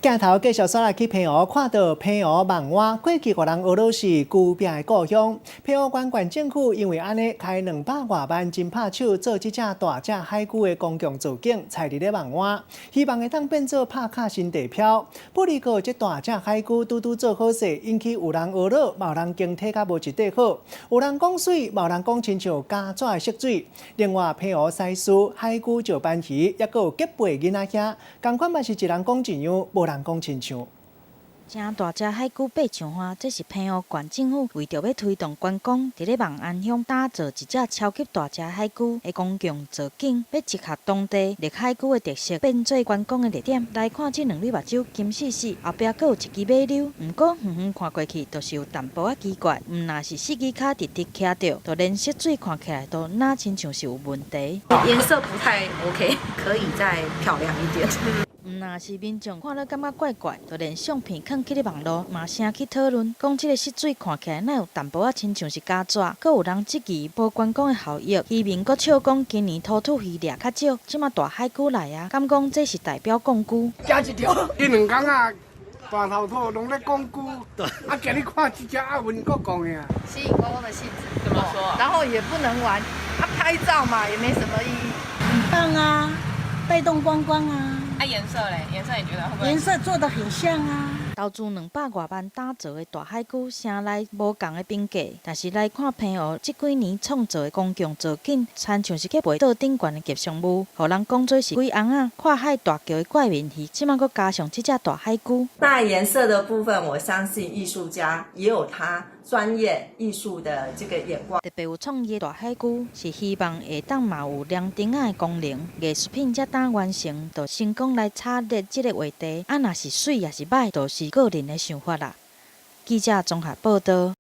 鏡頭繼續煞來去澎湖，看到澎湖望安過去予人訛做是龜病的故鄉。澎湖縣縣政府因為按呢開200外萬，真拍手做這隻大隻海龜的公共造景，採佇咧望安，希望會當變做拍卡新地標。不過這大隻海龜拄拄做好勢，引起有人訛咾，嘛有人形體較無一塊好，有人講媠，嘛有人講親像膠紙的色水。另外，澎湖西嶼海龜石斑魚，抑閣有吉貝囡仔兄，仝款嘛是一人講一樣，無人講親像。誠大隻海龜爬上岸，這是澎湖縣政府為著欲推動觀光，佇咧望安鄉打造一隻超級大隻海龜的公共造景，欲結合當地綠海龜的特色，變做觀光的熱點。來看這兩縷目睭金絲絲，後壁閣有一支尾溜，毋過遠遠看過去，就是有淡薄仔奇怪。毋若是四支跤直直徛著，就連色水看起來都若親像是有問題。顏色不太 OK，可以再漂亮一點。毋若是民眾看了感覺怪怪，就連相片囥去咧網路嘛聲去討論，講這个色水看起來哪有淡薄仔親像是膠紙，閣有人質疑無觀光的效益。漁民閣笑講今年土吐魚掠較少，這馬大海龜來啊，敢講這是代表降龜？驚一跳。這兩工啊，大頭兔攏咧講龜，啊，今日看這隻亞運閣講的啊。吸引觀光的性質。怎麼說啊？然後也不能玩，啊，拍照嘛也沒什麼意義。很棒啊，帶動觀光啊。啊，顏色嘞？顏色你覺得會不會？顏色做得很像啊。投資200外萬打造的大海龜，城內無仝的評價。但是來看澎湖這幾年創造的公共造景，親像是去賣桌頂懸的吉祥物，予人講做是鬼尪仔跨海大橋的怪面魚，這馬閣加上這隻大海龜。那顏色的部分，我相信藝術家也有他專業藝術的這個眼光。特別有創意的大海龜，是希望會當嘛有涼燈仔的功能，藝術品才當完成，就成功來炒熱這个話題。啊，若是媠抑是䆀，就是個人的想法啦。記者綜合報導。